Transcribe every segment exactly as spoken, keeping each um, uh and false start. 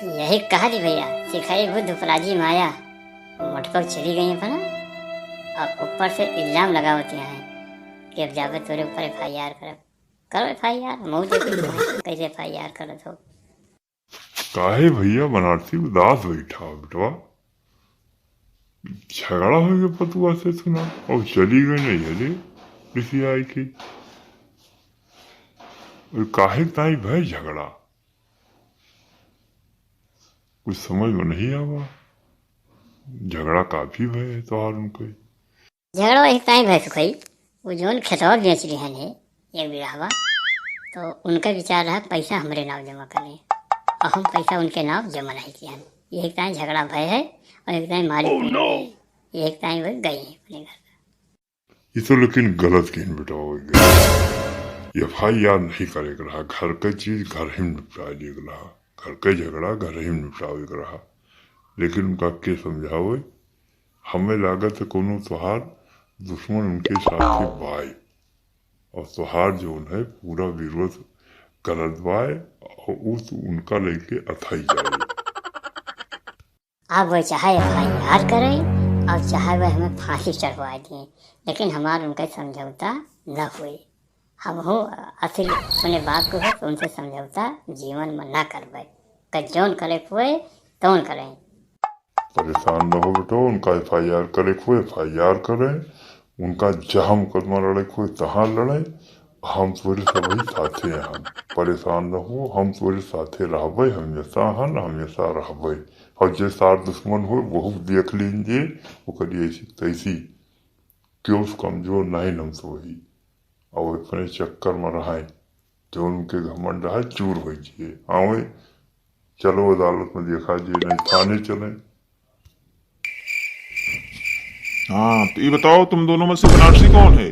यही कहा थी भैया, सिखाई बुद्ध उपराजी माया। मोटको चली गई अपना, और ऊपर से इल्जाम लगावती हैं कि अब जाबे तोरे ऊपर F I R करब। करो F I R, मऊ देखी कैसे F I R करत हो। काहे भैया बनारसी उदास बैठा हो बेटवा? झगड़ा हो गया पतुआ से सुना, और चली गई नहीं हले रिसियाई के। और काहे ताई भय झगड़ा? कुछ समझ में नहीं आवा। झगड़ा काफी भय है तोहार उनके। झगड़ा एक ताई भय सुखई, वो जौन खेतवा बेच लिहन है एक बीघावा, तो उनका विचार रहा पैसा हमरे नाव जमा करें, और हम पैसा उनके नाव जमा नहीं किहन। ये एक ताई झगड़ा भय है, और एक ताई मारी पीट है। ये एक ताई वो गई है अपने घर। ये तो लेकिन गलत किहन बेटा हो गया। F I R नहीं करे के रहा, घर के चीज घर ही में निपटा लिए के रहा, घर के झगड़ा घर ही में निपटावे के रहा। लेकिन उनका के समझावे, हमें लागत है कोनो तोहार दुश्मन उनके साथे बाय, और तोहार जौन है पूरा विरोध करत बाय, और उ तू उनका लेके अथई जाए। अब वो चाहे F I R करें और चाहे वो हमें फांसी चढ़वा दें, लेकिन हमार उनका समझौता न हुई। हम हो असल अपने बात को हो, उनसे समझौता जीवन में ना करबे। का जौन करे हुए तौन करें। परेशान न हो बेटो, उनका F I R करे हुए F I R करें, उनका जहाँ मुकदमा लड़े हुए तहाँ लड़े, हम तोरे सबही साथे हैं। परेशान न हो, हम तोरे साथे रहबे, हमेशा हन, हमेशा रहबे। और जे सार दुश्मन हो, बहुत देख लीजिए, ओकरी ऐसी तैसी, क्यों कमजोर नहीं हम तो वही। और अपने चक्कर में रहे, जो उनके घमंड है, चूर हो जाइए। आवे, चलो अदालत में देखा जी, नहीं थाने चले। हाँ, तो ये बताओ, तुम दोनों में से बनारसी कौन है?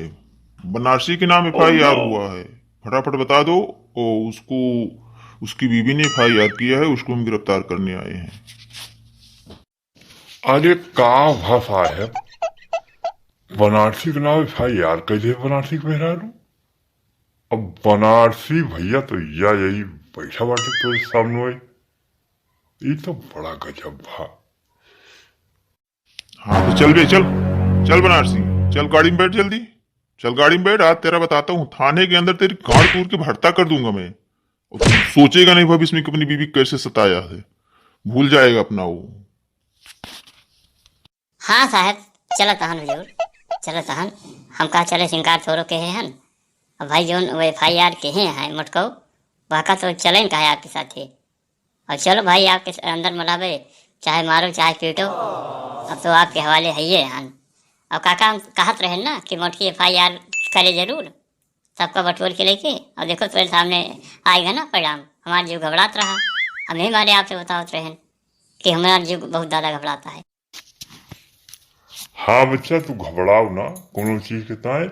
बनारसी के नाम F I R हुआ है, फटाफट बता दो। ओ, उसको, उसकी बीवी ने F I R किया है, उसको हम गिरफ्तार करने आए हैं। अरे का भाषा है, बनारसी के नाम F I R कैसे बनारसी के मेहरारू? अब बनारसी भैया तो या यही बैठा बाटे तोरे सामने। ई तो बड़ा गजब भा। हाँ, तो चल बे, चल, चल बनारसी, चल गाड़ी में बैठ जल्दी, चल गाड़ी में बैठ। आज तेरा बताता हूँ, थाने के अंदर तेरी गांड तोड़ के भरता कर दूंगा मैं। और तू सोचेगा नहीं भविष्य में कि अपनी बीवी को कैसे सताया है, भूल जाएगा अपना वो। हाँ साहब, चलत हन हुजूर, चलत हन। हम कहा चले सिंगार थोरो के हैं हन। अब भाई जौन वो F I R के हैं, हैं मोटको, वह का तो चले न कहे आपके साथे। और चलो भाई, आपके अंदर मलाबे, चाहे मारो, चाहे पीटो, अब तो आपके हवाले है ये हन। और काका हम कहत रहे ना कि मोटकी F I R करे जरूर, सबका बटोर के लेके। और देखो, तोरे सामने आएगा ना परिणाम। हमारा जीव घबरात रहा, हम यही मारे आपसे बतावत रहे कि हमारा जीव बहुत ज्यादा घबराता है। हाँ बच्चा, तू घबराओ ना कोनो चीज के ताए।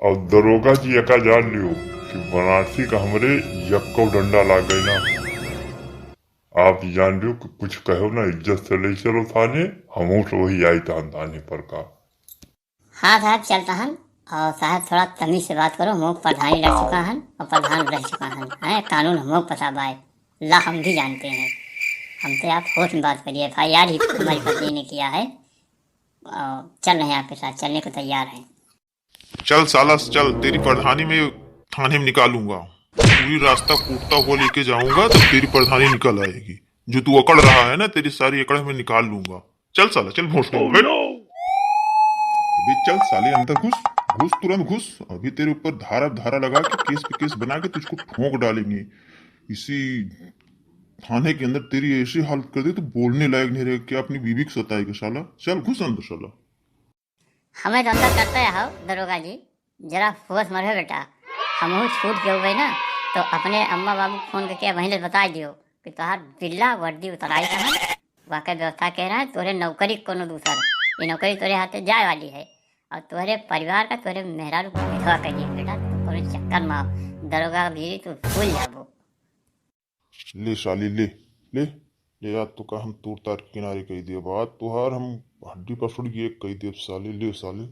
और दरोगा जी एका जान लियो कि बनारसी का हमरे यक्को डंडा लाग गई ना। आप जान लियो कि कुछ कहो ना, इज्जत से ले चलो थाने, हम तो वही आई तान थाने पर का। हाँ साहब, चलता हन। और साहब, थोड़ा तमीज से बात करो, हम प्रधानी रह चुका हन और प्रधान रह चुका हन, हैं, कानून हमको पता बाय, ला हम भी जानते हैं। हमसे आप होश में बात करिए, F I R ही हमारी पत्नी ने किया है। और चल रहे हैं आपके साथ, चलने को तैयार हैं। चल साला चल, तेरी प्रधानी में थाने में निकालूंगा, पूरी रास्ता कूटता हुआ लेके जाऊंगा, तब तेरी प्रधानी निकल आएगी। जो तू अकड़ रहा है ना, तेरी सारी अकड़ मैं निकाल लूंगा। चल साला, चल भोसड़ी में बैठ। अबे चल साले, अंदर घुस, घुस, तुरंत घुस। अभी तेरे ऊपर धारा, धारा लगा के, केस पे केस बना के तुझको ठोंक डालेंगे। इसी थाने के अंदर तेरी ऐसी हालत कर दे, तू बोलने लायक नहीं रहेगा। क्या अपनी बीवी को सताएगा साला? चल घुस अंदर साला। हमें तो अंदर करते हो दरोगा जी, जरा होश में रहो बेटा। हमहू छूट के होबे ना, तो अपने अम्मा बाबू को फोन करके वहीं ले बता दियो कि तोहार बिल्ला वर्दी उतराई का है, वाके व्यवस्था कह रहा है, तोरे नौकरी कोनो दूसर, ये नौकरी तोरे हाथे जाए वाली है। और तोरे परिवार का, तोरे मेहरारू को विधवा कर दिए बेटा, तो तोरे चक्कर में आओ, दरोगा भीरी तू भूल जाबो। ले साली, ले, ले, ले, आज तो का हम तूर तार के किनारे कही दिए बात, तोहार हम हड्डी पसुड़ के एक कही दिए साली, ले साली।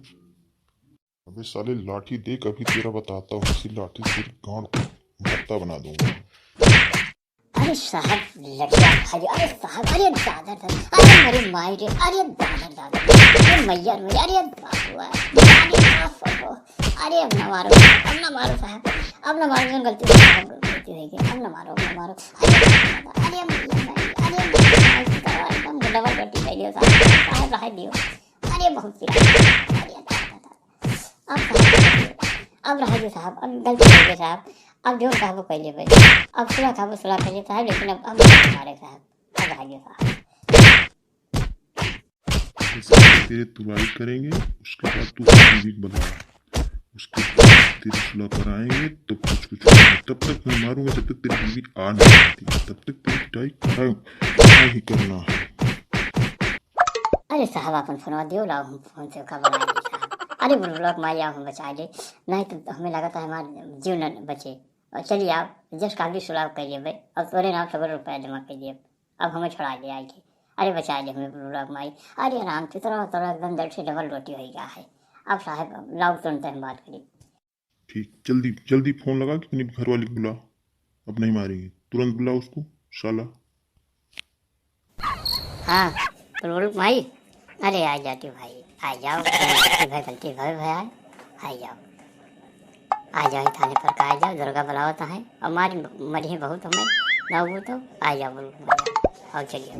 अबे साले लाठी देख, अभी तेरा बताता हूँ, इसी लाठी से तेरी गांड को भत्ता बना दूंगा। साहब, लड़का खा लिया। अरे साहब, अरे दादा, दादा, अरे मेरे माई रे, अरे दादा, दादा, अरे मैया रे, अरे बाबू, अरे बाप रे, अरे अब ना मारो, अब ना मारो साहब, अब ना मारो, जौन गलती हो गई, गलती हो गई, अब ना मारो, अब ना मारो। अरे दादा, अरे मैया, अरे मैया, एकदम डबल रोटी खा लियो साहब, साहब रहा दियो। अरे बहुत पिरा, अरे दादा, दादा। अब साहब, अब रहा दियो साहब, अब गलती हो गई साहब, अब जो कहबो कह लेबे, अब सुलह कहबो सुलह कह लेबे साहब, लेकिन अब, अब मत मारे साहब, अब रहा दियो साहब। जैसे तेरे तुड़ाई करेंगे, उसके बाद तू अपनी बीवी को बना, उसके बाद तेरी सुलह पर आएंगे, तब कुछ कुछ होगा। तब तक मैं मारूंगा, जब तक तेरी बीवी आ नहीं जाती, तब तक तेरी पिटाई खा-, खा ही करना है। अरे साहब, अपन फोनवा दियो, लाओ हम फोन से ओका बनाई साहब। अरे बुलबुलवा के माई, आओ हम बचा ले, नहीं तो हमें लगता है हमार जीव न बचे। और चलिए आओ, जस काबली सुलह कर लेबे, अब तोरे नाम सगरो रुपया जमा कर दिए, अब हमें छोड़ा दे आई के। अरे बचा ले हमें बुलबुलवा के माई। अरे राम, तू तोरा, तोरा एकदम जड़ से डबल रोटी हो गया है। अब साहब लाओ तुरंत हम बात करी। ठीक, जल्दी, जल्दी फोन लगा के अपनी घरवाली को बुला, अब नहीं मारेंगे, तुरंत बुला उसको, साला। हाँ, बुलबुल माई, अरे आ जाती भाई, आ जाओ, गलती भाई, गलती भाई, भाई आए, आ जाओ, आ जाओ, थाने पर का आ जाओ, दुर्गा बुलावत है, और मारी, मरी बहुत हमें, ना वो तो, आ जाओ बुलबुल माई, आओ चलिए।